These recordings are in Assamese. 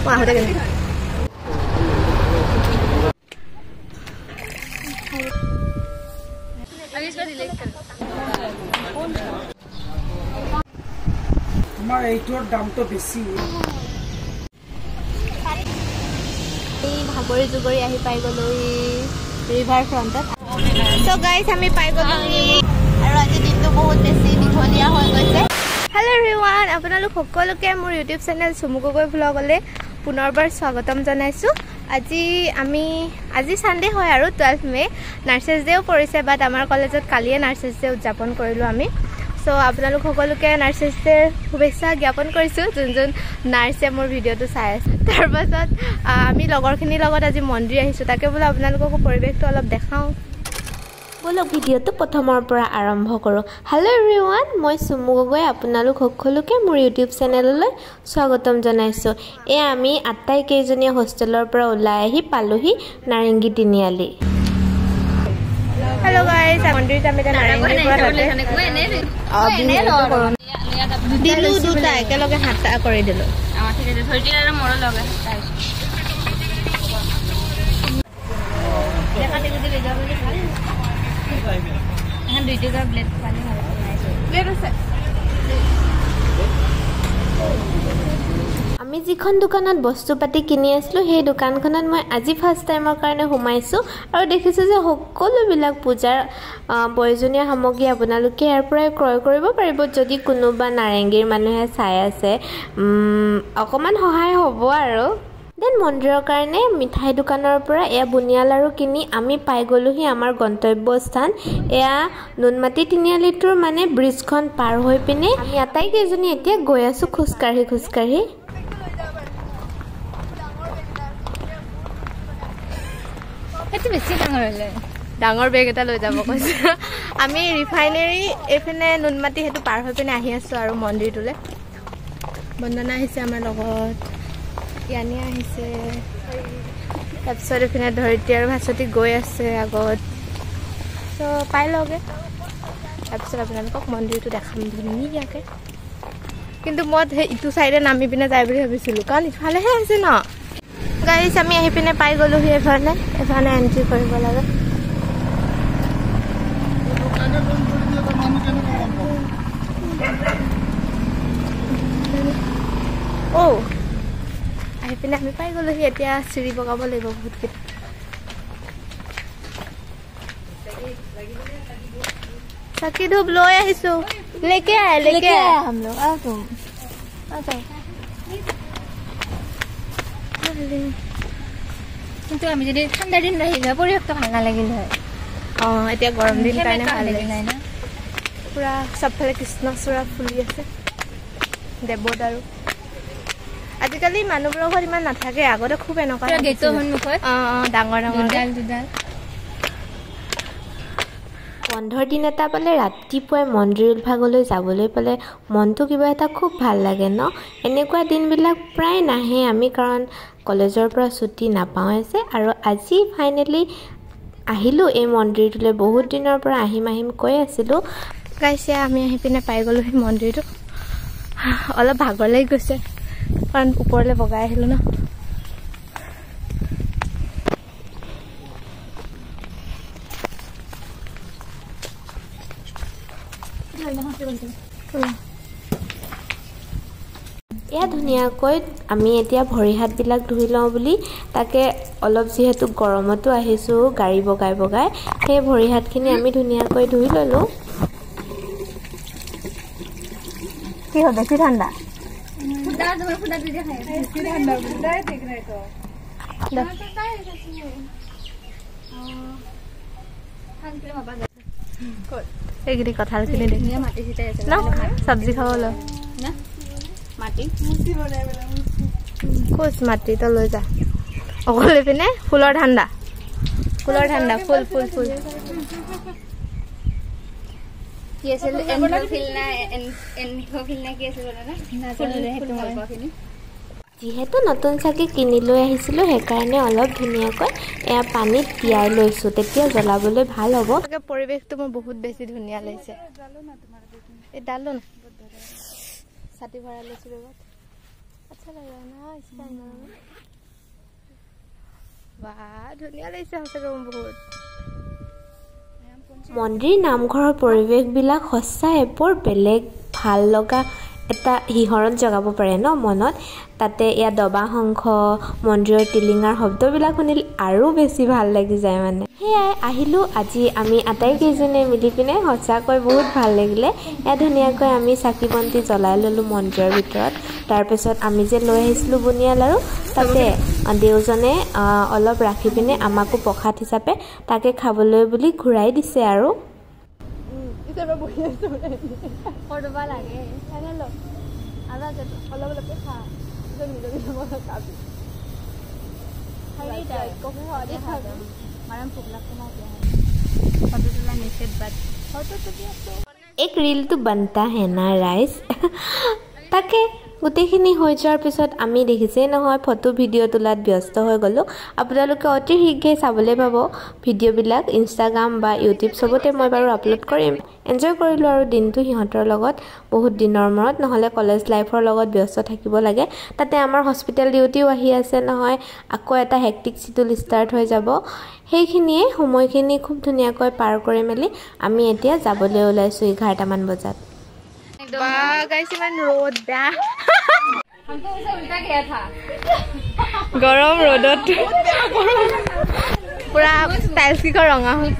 মই আহোঁতে কিনিম। তোমাৰ এইটোৰ দামটো বেছি। ভাগৰি জুগৰি আহি পাই গ'লো ৰিভাৰ ফ্ৰণ্টত। চ' গাইজ আমি পাই গ'লো আৰু আজি দিনটো বহুত বেছি দীঘলীয়া হৈ গৈছে। হেল্ল' এভৰিৱান, আপোনালোক সকলোকে মোৰ ইউটিউব চেনেল চুমু গগৈ ভ্লগলৈ পুনৰবাৰ স্বাগতম জনাইছোঁ। আজি ছানডে হয় আৰু 12 মে', নাৰ্ছেছ ডেও পৰিছে, বাট আমাৰ কলেজত কালিয়ে নাৰ্ছেছ ডে উদযাপন কৰিলোঁ আমি। চ' আপোনালোক সকলোকে নাৰ্ছেছ ডেৰ শুভেচ্ছা জ্ঞাপন কৰিছোঁ, যোন যোন নাৰ্ছে মোৰ ভিডিঅ'টো চাই আছে। তাৰপাছত আমি লগৰখিনিৰ লগত আজি মন্দিৰ আহিছোঁ, তাকে বোলো আপোনালোককো পৰিৱেশটো অলপ দেখাওঁ। ব'লক ভিডিঅ'টো প্ৰথমৰ পৰা আৰম্ভ কৰোঁ। হেল্ল' এভৰিৱান, মই চুমু গগৈ আপোনালোক সকলোকে মোৰ ইউটিউব চেনেললৈ স্বাগতম জনাইছোঁ। এয়া আমি আটাইকেইজনীয়ে হোষ্টেলৰ পৰা ওলাই আহি পালোহি নাৰেংগী তিনিআলি। হেল্ল' গাইজ, মন্দিৰত আমি দিলো দুটা একেলগে 7টা কৰি দিলো। আমি যিখন দোকানত বস্তু পাতি কিনি আছিলোঁ সেই দোকানখনত মই আজি ফাৰ্ষ্ট টাইমৰ কাৰণে সোমাইছোঁ আৰু দেখিছোঁ যে সকলোবিলাক পূজাৰ প্ৰয়োজনীয় সামগ্ৰী আপোনালোকে ইয়াৰ পৰাই ক্ৰয় কৰিব পাৰিব। যদি কোনোবা নাৰেংগীৰ মানুহে চাই আছে অকণমান সহায় হ'ব আৰু। Then মন্দিৰৰ কাৰণে মিঠাই দোকানৰ পৰা এয়া বুনিয়া লাড়ু কিনি আমি পাই গ'লোহি আমাৰ গন্তব্য স্থান। এয়া নুনমাটি তিনিআলিটোৰ মানে ব্ৰিজখন পাৰ হৈ পিনে আমি আটাইকেইজনী এতিয়া গৈ আছোঁ খোজকাঢ়ি খোজকাঢ়ি। ডাঙৰ বেগ এটা লৈ যাব কৈছে। আমি ৰিফাইনেৰী এইপিনে নুনমাটি সেইটো পাৰ হৈ পিনে আহি আছোঁ আৰু মন্দিৰটোলৈ। বন্দনা আহিছে আমাৰ লগত, য়ানিয়া আহিছে, তাৰপিছত এইপিনে ধৰিত্ৰী আৰু ভাস্বতী গৈ আছে আগত। চ' পাই লওঁগে, তাৰপিছত আপোনালোকক মন্দিৰটো দেখাম ধুনীয়াকৈ। কিন্তু মই সেই ইটো চাইডে নামি পিনে যায় বুলি ভাবিছিলোঁ, কাৰণ ইফালেহে আছে ন। গাইজ আমি আহি পিনে পাই গ'লোহি, এফালে এফালে এণ্ট্ৰি কৰিব লাগে। অ' আহি পিনে আমি পাই গ'লোহি, এতিয়া চিৰি বগাব লাগিব বহুতকেইটা। চাকি ধূপ লৈ আহিছো, লেকে আয়ে লেকে আয়ে हम लोग। आओ तुम आ जाओ। কিন্তু আমি যদি ঠাণ্ডা দিন আহিলে পৰিৱেশটো ভাল নালাগিল হয়। অঁ, এতিয়া গৰম দিন কাৰণে ভাল লাগিল না। পুৰা চবফালে কৃষ্ণচূড়া ফুলি আছে, দেৱদাৰু। আজিকালি মানুহবোৰৰ ঘৰত ইমান নাথাকে, আগতে খুব এনেকুৱা গেটৰ সন্মুখত অঁ অঁ ডাঙৰ ডাঙৰ দুডাল দুডাল। বন্ধৰ দিন এটা পালে ৰাতিপুৱাই মন্দিৰ ভাগলৈ যাবলৈ পালে মনটো কিবা এটা খুব ভাল লাগে ন। এনেকুৱা দিনবিলাক প্ৰায় নাহে আমি, কাৰণ কলেজৰ পৰা ছুটি নাপাওঁৱে যে। আৰু আজি ফাইনেলি আহিলোঁ এই মন্দিৰটোলৈ, বহুত দিনৰ পৰা আহিম আহিম কৈ আছিলোঁ। গাইছে আমি আহি পিনে পাই গ'লোঁ সেই মন্দিৰটো। অলপ ভাগৰ লাগি গৈছে কাৰণ ওপৰলৈ বগাই আহিলোঁ ন। এয়া ধুনীয়াকৈ আমি এতিয়া ভৰি হাতবিলাক ধুই লওঁ বুলি, তাকে অলপ যিহেতু গৰমতো আহিছোঁ গাড়ী বগাই বগাই, সেই ভৰি হাতখিনি আমি ধুনীয়াকৈ ধুই ল'লোঁ। কি হ'ল বেছি ঠাণ্ডা? এইখিনি কঁঠালখিনি ন চব্জি খাবলৈ কোচ মাটি তই লৈ যা অকলে পিনে। ফুলৰ ঠাণ্ডা, ফুলৰ ঠাণ্ডা, ফুল ফুল ফুল। কি আছিল এনথোফিল না এনথোফিল না কি আছিল না নাজানো। যিহেতু নতুন চাকি কিনি লৈ আহিছিলোঁ সেইকাৰণে অলপ ধুনীয়াকৈ এয়া পানীত তিয়াই লৈছোঁ, তেতিয়া জ্বলাবলৈ ভাল হ'ব। পৰিৱেশটো মোৰ বহুত বেছি ধুনীয়া লাগিছে। এই ডালো না ছাতি ভৰাই লৈছোঁ বেগত। अच्छा लग रहा है ना इसका एनवायरनमेंट। वाह ধুনীয়া লাগিছে সঁচাকৈ বহুত। মন্দিৰ নামঘৰৰ পৰিৱেশবিলাক সঁচাই বৰ বেলেগ ভাল লগা এটা শিহৰণ জগাব পাৰে ন মনত। তাতে ইয়াত দবা শংখ, মন্দিৰৰ টিলিঙাৰ শব্দবিলাক শুনিলে আৰু বেছি ভাল লাগি যায় মানে। সেয়াই আহিলোঁ আজি আমি আটাইকেইজনে মিলি পিনে, সঁচাকৈ বহুত ভাল লাগিলে। ইয়াত ধুনীয়াকৈ আমি চাকি বন্তি জ্বলাই ল'লোঁ মন্দিৰৰ ভিতৰত। তাৰপিছত আমি যে লৈ আহিছিলোঁ বুনিয়া লাড়ু, তাতে দেউজনে অলপ ৰাখি পিনে আমাকো প্ৰসাদ হিচাপে তাকে খাবলৈ বুলি ঘূৰাই দিছে আৰু। এক ৰিলটো বনতা হে না ৰাইজ। তাকে গোটেইখিনি হৈ যোৱাৰ পিছত আমি দেখিছেই নহয় ফটো ভিডিঅ' তোলাত ব্যস্ত হৈ গ'লোঁ। আপোনালোকে অতি শীঘ্ৰেই চাবলৈ পাব ভিডিঅ'বিলাক, ইনষ্টাগ্ৰাম বা ইউটিউব চবতে মই বাৰু আপলোড কৰিম। এনজয় কৰিলোঁ আৰু দিনটো সিহঁতৰ লগত বহুত দিনৰ মূৰত, নহ'লে কলেজ লাইফৰ লগত ব্যস্ত থাকিব লাগে। তাতে আমাৰ হস্পিটেল ডিউটিও আহি আছে নহয়, আকৌ এটা হেক্টিক চিডুল ষ্টাৰ্ট হৈ যাব। সেইখিনিয়ে সময়খিনি খুব ধুনীয়াকৈ পাৰ কৰি মেলি আমি এতিয়া যাবলৈ ওলাইছোঁ 11টামান বজাত। গৰম ৰ'দত পুৰা টাইলছ কি ৰঙা হ'ল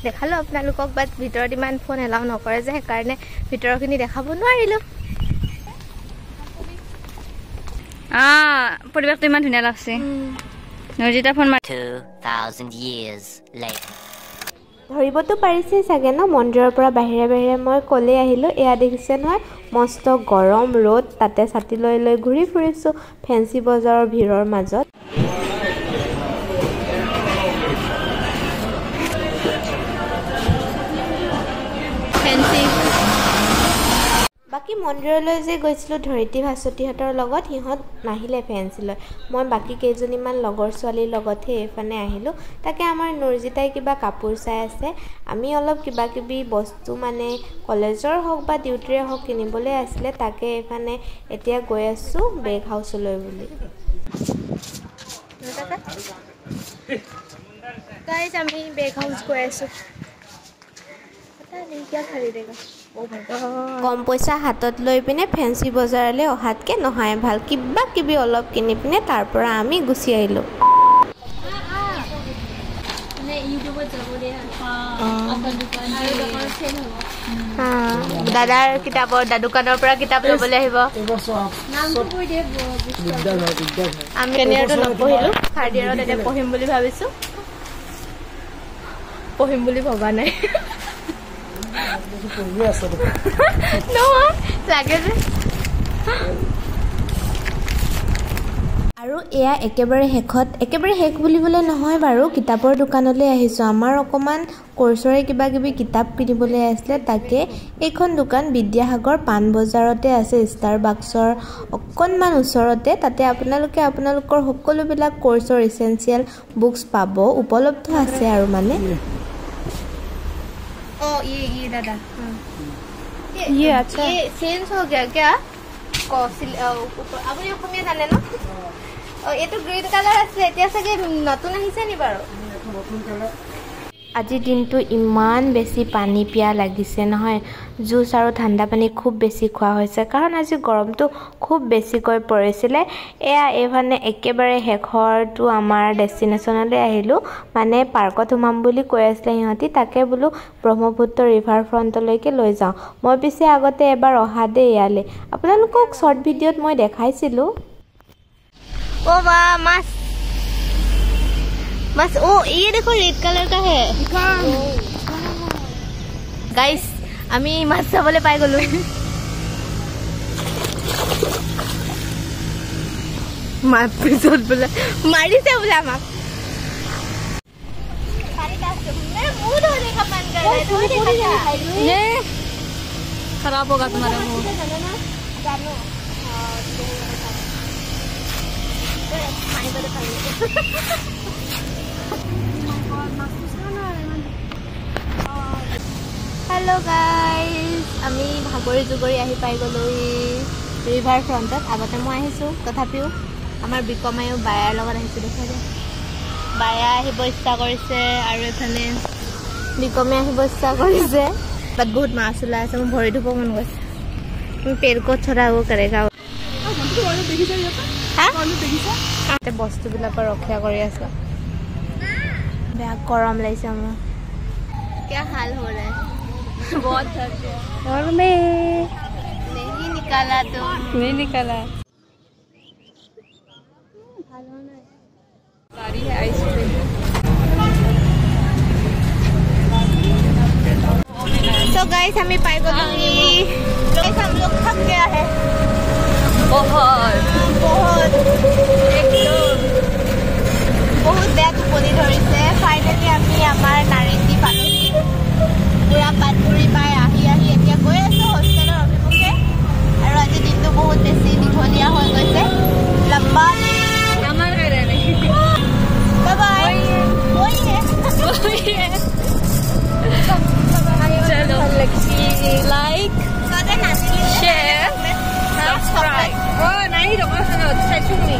দেখালো আপোনালোকক, বাট ভিতৰত ইমান ফোন এলাউ নকৰে যে, সেইকাৰণে ভিতৰখিনি দেখাব নোৱাৰিলো। পৰিৱেশটো ইমান ধুনীয়া লাগছে। নজিতা ফোন 2000 years later. ধৰিবতো পাৰিছেই চাগে ন, মন্দিৰৰ পৰা বাহিৰে বাহিৰে মই ক'লেই আহিলোঁ। এয়া দেখিছে নহয় মস্ত গৰম ৰ'দ, তাতে ছাতি লৈ লৈ ঘূৰি ফুৰিছোঁ ফেঞ্চি বজাৰৰ ভিৰৰ মাজত। বাকী মন্দিৰলৈ যে গৈছিলোঁ ধৰিত্ৰী ভাস্বতীহঁতৰ লগত, সিহঁত নাহিলে ফেঞ্চিলৈ, মই বাকী কেইজনীমান লগৰ ছোৱালীৰ লগতহে এইফালে আহিলোঁ। তাকে আমাৰ নৰ্জিতাই কিবা কাপোৰ চাই আছে, আমি অলপ কিবা কিবি বস্তু মানে কলেজৰ হওক বা ডিউটিৰে হওক কিনিবলৈ আছিলে, তাকে এইফালে এতিয়া গৈ আছোঁ বেগ হাউচলৈ বুলি। আমি বেগ হাউচ গৈ আছোঁ। কম পইচা হাতত লৈ পিনে ফেঞ্চি বজাৰলৈ অহাতকৈ নহয় ভাল, কিবা কিবি অলপ কিনি পিনে তাৰ পৰা আমি গুচি আহিলোঁ। দাদাৰ কিতাপৰ দোকানৰ পৰা কিতাপ ল'বলৈ আহিব। আমি ছেকেণ্ড নপঢ়িলোঁ, থাৰ্ড ইয়েৰত এতিয়া পঢ়িম বুলি ভাবিছোঁ, পঢ়িম বুলি ভবা নাই। লাগে যে। আৰু এয়া একেবাৰে শেষত, একেবাৰে শেষ বুলিবলৈ নহয় বাৰু, কিতাপৰ দোকানলৈ আহিছোঁ। আমাৰ অকণমান কৰ্চৰে কিবা কিবি কিতাপ কিনিবলৈ আছিলে, তাকে এইখন দোকান বিদ্যাসাগৰ পাণবজাৰতে আছে, ষ্টাৰ বাক্সৰ অকণমান ওচৰতে। তাতে আপোনালোকে আপোনালোকৰ সকলোবিলাক কৰ্চৰ ইচেঞ্চিয়েল বুকছ পাব, উপলব্ধ আছে আৰু মানে। ये दादा ये अच्छा ये चेंज हो गया क्या? আপুনি অসমীয়া জানে ন? এইটো গ্ৰীণ কালাৰ আছিলে, এতিয়া চাগে নতুন আহিছে নি বাৰু? আজিৰ দিনটো ইমান বেছি পানী পিয়াহ লাগিছে নহয়, জুচ আৰু ঠাণ্ডা পানী খুব বেছি খোৱা হৈছে, কাৰণ আজি গৰমটো খুব বেছিকৈ পৰিছিলে। এয়া এইফালে একেবাৰে শেষৰটো আমাৰ ডেষ্টিনেশ্যনলৈ আহিলোঁ, মানে পাৰ্কত সোমাম বুলি কৈ আছিলে সিহঁতি, তাকে বোলো ব্ৰহ্মপুত্ৰ ৰিভাৰ ফ্ৰণ্টলৈকে লৈ যাওঁ। মই পিছে আগতে এবাৰ অহা দেই ইয়ালৈ, আপোনালোকক শ্বৰ্ট ভিডিঅ'ত মই দেখাইছিলোঁ। অ' বা মাছ बस, ओ ये देखो रेड कलर का है। गाइस আমি মাছ চাবলৈ পাই গলো। মাছ পিছত বোলে মাৰিছে বোলে আমাক। खराब होगा तुम्हारा मुंह। Hello guys, গাইজ, আমি ভাগৰি জুগৰি আহি পাই গ'লোহি ৰিভাৰ ফ্ৰণ্টত। আগতে মই আহিছোঁ, তথাপিও আমাৰ বিকমায়ো বায়াৰ লগত আহিছোঁ। দেখুৱাই দে, বায়া আহিব ইচ্ছা কৰিছে আৰু এইফালে বিকমে আহিব ইচ্ছা কৰিছে। বাট বহুত মাছ ওলাই আছে, মোৰ ভৰি ধুব মন গৈছে। পেৰ ক'ত চৰা কৰেগা বস্তুবিলাকৰ ৰক্ষা কৰি আছো। বেয়া গৰম লাগিছে মোৰ। क्या हाल हो रहा है? बहुत थक गया और मैं नहीं निकाला तुम। नहीं निकाला। गाड़ी है आइसक्रीम। So guys, हमें पाई गलो। गाइस हम लोग थक गया है बहुत बहुत एकदम বহুত বেয়া টোপনি ধৰিছে। ফাইনেলি আমি আমাৰ নাৰেংগী পালোহি। পুৰা পাতগুৰি পাই আহি আহি এতিয়া গৈ আছো হোষ্টেলৰ অভিমুখে। আৰু আজি দিনটো বহুত বেছি দীঘলীয়া হৈ গৈছে। লম্বা আমাৰ কাৰণে। Bye bye. চলো লাইক শ্বেয়াৰ সাবস্ক্ৰাইব। অ নাই দোকানখনত চাইছো তুমি।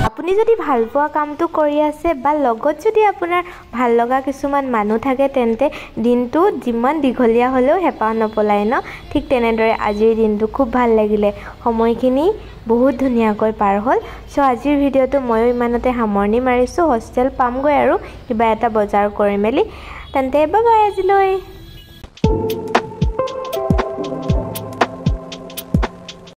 আপুনি যদি ভাল পোৱা কামটো কৰি আছে বা লগত যদি আপোনাৰ ভাল লগা কিছুমান মানুহ থাকে, তেন্তে দিনটো যিমান দীঘলীয়া হ'লেও হেঁপাহ নপলায় ন। ঠিক তেনেদৰে আজিৰ দিনটো খুব ভাল লাগিলে, সময়খিনি বহুত ধুনীয়াকৈ পাৰ হ'ল। চ' আজিৰ ভিডিঅ'টো ময়ো ইমানতে সামৰণি মাৰিছোঁ। হোষ্টেল পামগৈ আৰু কিবা এটা বজাৰ কৰি মেলি। তেন্তে বাই বাই আজিলৈ।